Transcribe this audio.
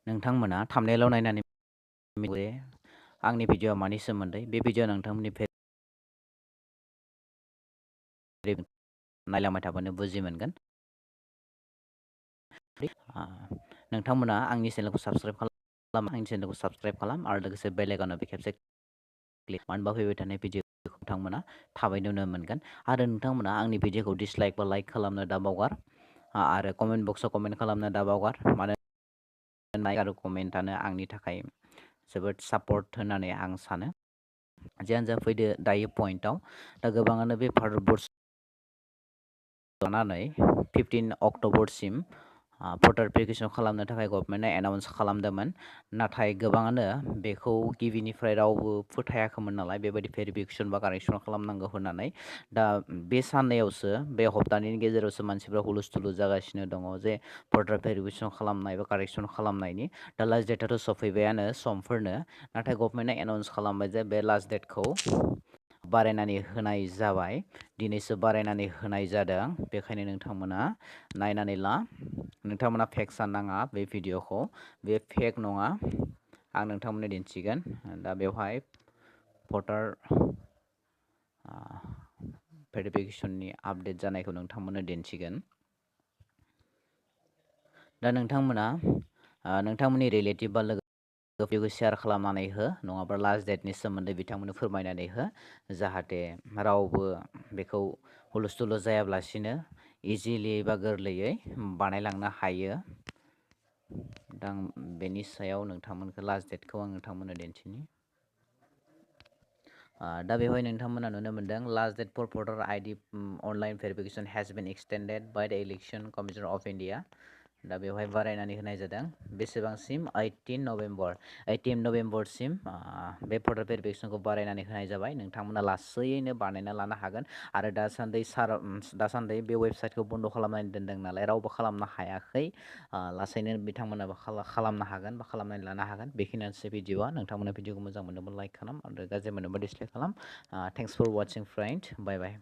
नोंथांमोना थाम्बनेइलाव नायनानै मिथिगौ जे आंनि भिडिअ'आ मानि सोमोन्दै। बे भिडिअ'आ नोंथांमोननि नायलांबाय थाबानो बुजि मोनगोन। नोंथांमोना आंनि चेनेलखौ साबस्क्राइब खालाम आरो लोगोसे बेल आइकनाव खेबसे क्लिक मानोबा फैबाय थानाय भिडिअ'खौ नोंथांमोना थाबैनो नुनो मोनगोन। आरो नोंथांमोना आंनि भिडिअ'खौ डिसलाइक बा लाइक खालामनो दाबावगार आरो कमेन्ट बक्सआव कमेन्ट खालामनो दाबावगार। मानो लाइक आरो कमेन्टआनो आंनि थाखाय जोबोद सापर्ट होननानै आं सानो। जियानो जा फैदो दायो पइन्टआव। दा गोबाङानो बे भारतबर्ष लानानै 15 अक्ट'बरसिम भटार भेरिफिकेसन खालामनो थाखाय गभर्नमेन्टआ एनाउन्स खालामदोंमोन। नाथाय गोबाङानो बेखौ गिबिनिफ्राय रावबो फोथायाखैमोन नालाय बेबायदि भेरिफिकेसन बा कारेक्सन खालामनांगौ होननानै। दा बे साननैयावसो बे हप्तानि गेजेरावसो मानसिफ्रा हुलुस्थुलु जागासिनो दङ जे भटार भेरिफिकेसन खालामनाय बा कारेक्सन खालामनायनि। दा लास्ट डेटआथ' सफैबायानो समफोरनो। नाथाय गभर्नमेन्टआ एनाउन्स खालामबाय जे बे लास्ट डेटखौ बारायनानै होनाय जाबाय। दिनैसो बारायनानै होनाय जादों। बेखायनो नोंथांमोना नायनानै ला। नोंथांमोना फेक साननाङा बे भिडिअ'खौ। बे फेक नङा। आं नोंथांमोननो दिन्थिगोन। दा बेवहाय भटार भेरिफिकेसननि आपडेट जानायखौ नोंथांमोननो दिन्थिगोन। दा नोंथांमोना नोंथांमोननि रिलेटिभ बा लोगोफोरखौ शेयार खालामनानै हो, नङाबा लास्ट डेटनि सोमोन्दै बिथांमोननो फोरमायनानै हो, जाहाथे रावबो बेखौ हुलुस्थुलु जायाब्लासिनो इजिलि बा गोरलैयै बानायलांनो हायो। दा बेनि सायाव नोंथांमोनखौ लास्ट डेटखौ आं नोंथांमोननो दिन्थिनि। दा बेवहाय नोंथांमोना नुनो मोनदों लास्ट डेट फर भटार ID online verification has been extended by the election commission of India. दा बेवहाय बारायनानै होनाय जादों। बेसेबांसिम? 18 नभेम्बर। 18 नभेम्बरसिम बे भटार भेरिफिकेसनखौ बारायनानै होनाय जाबाय। नोंथांमोना लासैयैनो बानायना लानो हागोन। आरो दासान्दि बे वेबसाइटखौ बन्द' खालामनानै दोनदों नालाय रावबो खालामनो हायाखै। लासैनो बिथांमोनाबो खालामनो हागोन बा खालामनानै लानो हागोन। बेखिनियानोसै भिडिअ'आ। नोंथांमोना भिडिअ'खौ मोजां मोनोब्ला लाइक खालाम आरो गाज्रि मोनोब्ला डिसलाइक खालाम। Thanks for watching friend. Bye bye.